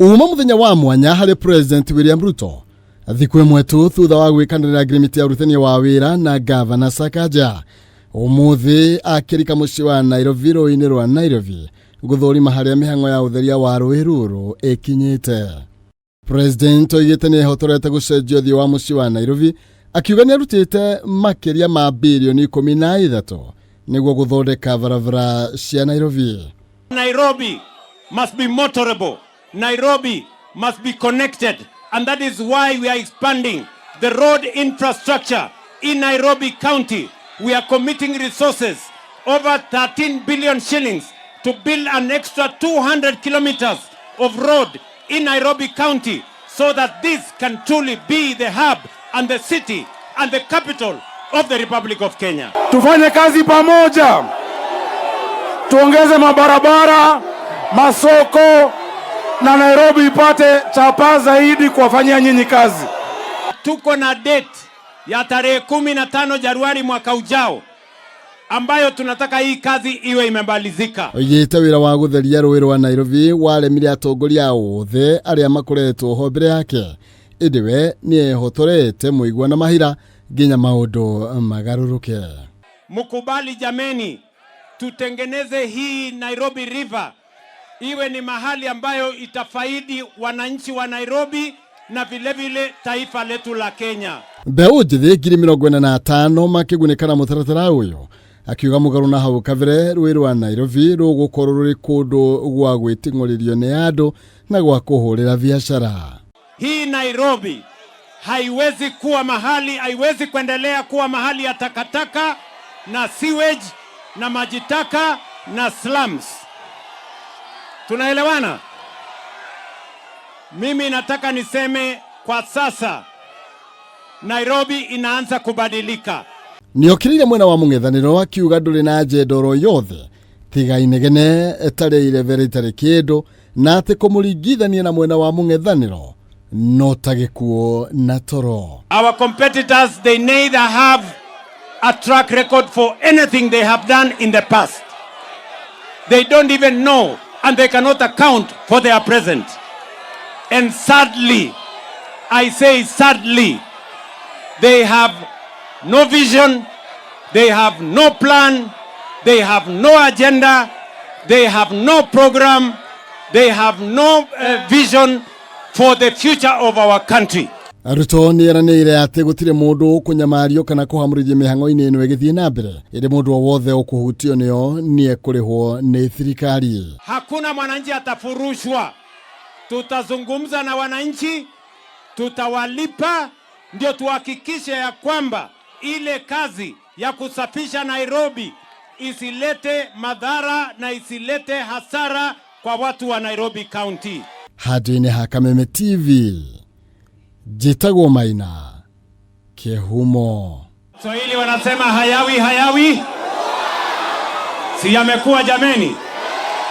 Uma muthenya wa mwanya harĩ President William Ruto thikũ ĩmwe tu thutha wa gwĩkanĩrĩra agreement ya ũrutithania wa wĩra na Gavana Sakaja. Ũmũthĩ akĩrika mũciĩ wa Nairobi rũĩ-inĩ rwa Nairobi gũthũrima harĩa mĩhang'o ya ũtheria wa rũĩ rũrũ ĩkinyĩte. President oigĩte nĩ ehotorete gũcenjia ũthiũ wa mũciĩ wa Nairobi, akiuga nĩ arutĩte makĩria ma birioni 13 nĩguo gũthondeka barabara cia Nairobi. Nairobi must be motorable. Nairobi must be connected. And that is why we are expanding the road infrastructure in Nairobi County. We are committing resources over 13 billion shillings to build an extra 200 kilometers of road in Nairobi County so that this can truly be the hub and the city and the capital of the Republic of Kenya. Tufanye kazi pamoja, tuongeze mabarabara, masoko na Nairobi ipate chapaa zaidi kuwafanyia nyinyi kazi. Tuko na date ya tarehe 15 Januari mwaka ujao ambayo tunataka hii kazi iwe imemalizika. Oigĩte wĩra wa gũtheria rũĩ rwa Nairobi waremire atongoria othe arĩa makoretwo ho mbere yake, ĩndĩ we nĩ ehotorete mũigua na mahira nginya maũndũ magarũrũke. Mukubali jameni, tutengeneze hii Nairobi River iwe ni mahali ambayo itafaidi wananchi wa Nairobi na vile vile taifa letu la Kenya. Mbeũ njĩthĩ 45,000 makĩgunĩka na mũtaratara ũyũ, akiuga mũgarũ na hau kabere rũĩ rwa Nairobi rũgũkorwo rũrĩ kũndũ gwa gwĩting'ũrĩrio nĩ andũ na gwa kũhũrĩra biacara. Hii Nairobi haiwezi kuwa mahali, haiwezi kuendelea kuwa mahali ya takataka na sewage na maji taka na slums. Tunaelewana? Mimi nataka niseme kwa sasa Nairobi inaanza kubadilika. Nĩokĩrĩire mwena wa mũng'ethanĩro akiuga ndũrĩ na agenda oro yothe tiga inegene tarĩ irebe rĩtarĩ kĩndũ, na atĩ kũmũringithania na mwena wa mũng'ethanĩro no ta gĩkuũ na toro. Our competitors, they neither have a track record for anything they have done in the past. They don't even know and they cannot account for their present. And sadly, I say sadly, they have no vision, they have no plan, they have no agenda, they have no program, they have no vision for the future of our country. Ruto nĩ eranĩire atĩ gũtirĩ mũndũ ũkũnyamario kana kũhamũrithio mĩhang'o-inĩ ĩno ĩgĩthiĩ na mbere, ĩndĩ mũndũ o wothe ũkũhutio nĩyo nĩ ekũrĩhwo nĩ thirikari. Hakuna mwananchi atafurushwa. Tutazungumza na wananchi, tutawalipa, ndio tuhakikishe ya kwamba ile kazi ya kusafisha Nairobi isilete madhara na isilete hasara kwa watu wa Nairobi County. Handũ-inĩ ha Kameme TV, njĩtagwo Maina Kĩhumo. Swahili wanasema hayawi hayawi, si yamekuwa jameni?